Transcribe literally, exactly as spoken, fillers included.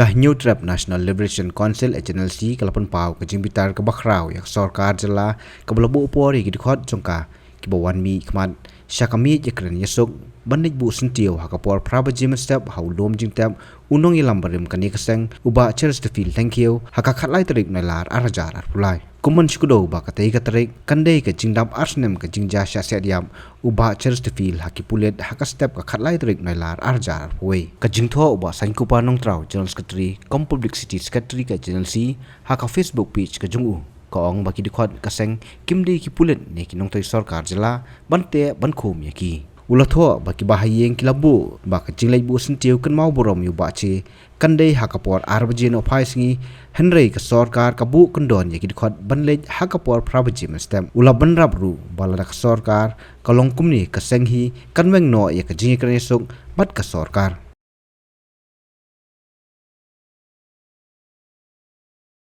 Ka Hynñiewtrep National Liberation Council H N L C ka la pynpaw ka jingbitar kaba khraw ïa ka sorkar jylla kaba la buh por ïa ki dkhot jong ka kiba wan mihkhmat sha ka miej ïakren ïasuk ban leit buh syntiew ha ka por phra baje mynstep ha u lum jingtep u nongïalam barim kane ka seng u Bah Chesterfield Lyngkhiew ha ka khatlai tarik Nailar arhajar arphew lai. Kum ban shu kdew ba katei ka tarik kan dei ka jingdap ar snem ka jingjia shah siat ïap u Bah Chesterfield ha ki pulit ha ka step ka khatlai tarik Nailar arhajar arphew wei. Ka jingthoh u Bah Saiñkupa Nongtraw, General Secretary cum Publicity Secretary ka H N L C, ha ka Facebook page ka jong u ka ong ba ki dkhot ka seng kim dei ki pulit ne ki nongtrei sorkar jylla ban teh ban khum ïa ki. U la thoh ba kiba ha ïing ki la buh ba ka jingleit buh syntiew kynmaw burom ïa u Bah Che kan dei ha ka por ar baje nohphai sngi, hynrei ka sorkar ka buh kyndon ïa ki dkhot ban leit ha ka por phra baje mynstep. U la bynrap ruh ba lada ka sorkar ka long kumne, ka seng hi kan weng noh ïa ka jingïakren ïasuk bad ka sorkar.